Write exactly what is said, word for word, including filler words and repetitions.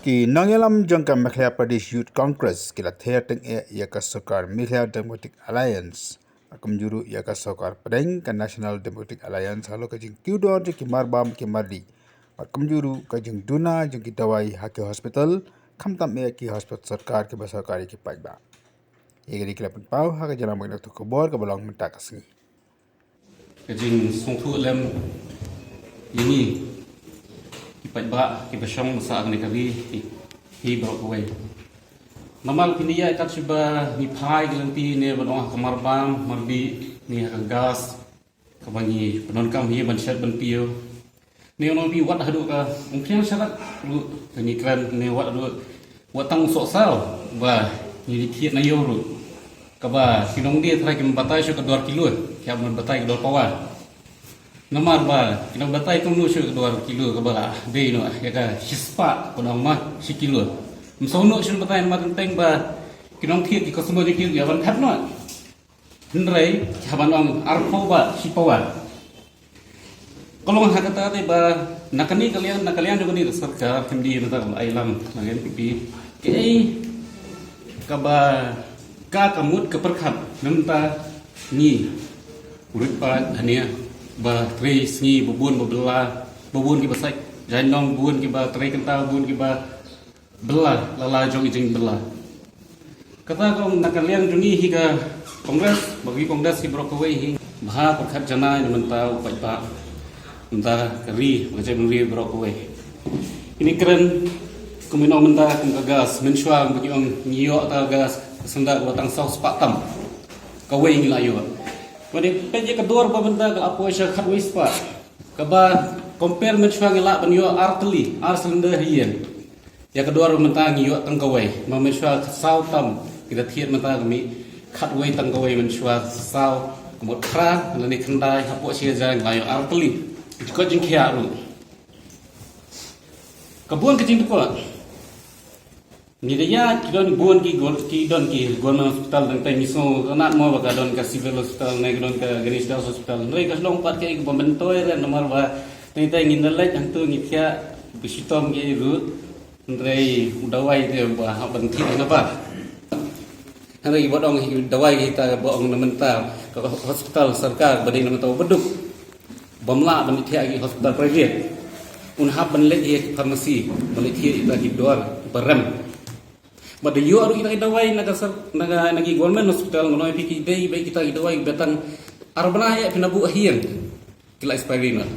Ki nongïalam jong ka Meghalaya Pradesh Youth Congress ki la ther tyngeh ïa ka sorkar Meghalaya Democratic Alliance, bad kumjuh ruh ïa ka sorkar pdeng ka National Democratic Alliance halor ka jingkiew dor jong ki marbam ki mardi, bad kumjuh ruh ka jingduna jong ki dawai ha ki hospital, khamtam eh ki hospital sorkar kiba sorkar ïa ki paidbah. Ïa kane ki la pynpaw ha ka jingïalang bad ki nongthoh khubor kaba long mynta ka sngi. Ka jingsngewthuh lem ïa ngi ki paidbah kiba shong basa ha kane ka ri hi baroh kawei. Namar phi ïa kat shuh ba ngi phai ki lynti ne ban ong ha ka marbam mardi ne ha ka gas kaba ngi pyndonkam hi ban shet ban piew. Ne u nongpyni wat haduh ka umphniang sharak ruh ka ngi kren ne wat haduh wat tang u soh saw ba ngi li thied na ïew ruh. Kaba ki nongdie trai kim batai shuh ka dor kilo, ki hap ban batai ka dor pawa. Namar ba ki nong batai kumno shuh ka dor kilo kaba la dei noh ïa ka shispah ka nong ma shi kilo. Ym sngewnoh shuh batai namar teng ba ki nongthied ki customer ki ïa ban khat noh. Hynrei ki hap ban ong arphew ba shi pawa. Ka long ha kata te ba na kane ka liang, na ka liang jong kane ka sorkar, N D A mynta ka ai lam na ka N P P. Kaei kaba ka ka mut ka pyrkhat mynta ngi u rit paid hangne ba trei sngi ba bun ba bylla, ba bun kiba sait jaiñdong, ba bun kiba trei kynta, ba bun kiba bylla, la la jong i jingbylla. Kata ka ong na ka liang jong ngi hi ka Congress, ba ngi Congress hi baroh kawei hi bha pyrkhat janai na mynta u paidbah, mynta ka ri, ba ka jaitbynriew baroh kawei. Kine kren kum ïa nong mynta kum ka gas, mynshuwa ba ngi ong ngi ïoh ta ka gas ka syndah kaba tang saw spah tam. Kawei ngi la ïoh. Ba dei peit ïa ka dor ba mynta ka la poi sha khatwei spah. Kaba compare mynshuwa ngi lah ban ïoh ar tylli, ar cylinder hi ïeng. Ïa ka dor mynta ngi ïoh tang kawei, ma mynshuwa saw tam, kita thied mynta ka mih khatwei tang kawei mynshuwa saw, ka mut phra, lane khyndai, hapoh shi hajar ngi la ïoh ar tylli. Jingkoit jingkhiah ruh. Ka bun ka jingdukot. Ngi da ïa ki don bun ki gor-, ki don ki government hospital dang teng ngi sngew ka nat mo ba ka don ka civil hospital ne ka don ka Ganesh Das hospital. Hynrei ka long pat ka i ba myntoi re namar ba teng teng ngi na leit hangtu ngi thiah ba shitom ki ruh. Hynrei u dawai te ba hap ban thied na ba. Hynrei ba dong hi dawai kita ba ong na mynta ka hospital sorkar ba dei na mynta ba duk. Bym lah ban thiah ki hospital private. Un hap ban leit ïa ki pharmacy ban leit thiah ita ki dor ba rem. Ba da ïoh ruh ita ki dawai na ka sor-, na ka, na ki government hospital ngan ong ïa phi ki dei ba kita ki dawai ba tang ar bnai ïa phi na buh ha ïing. Ki la expiry na.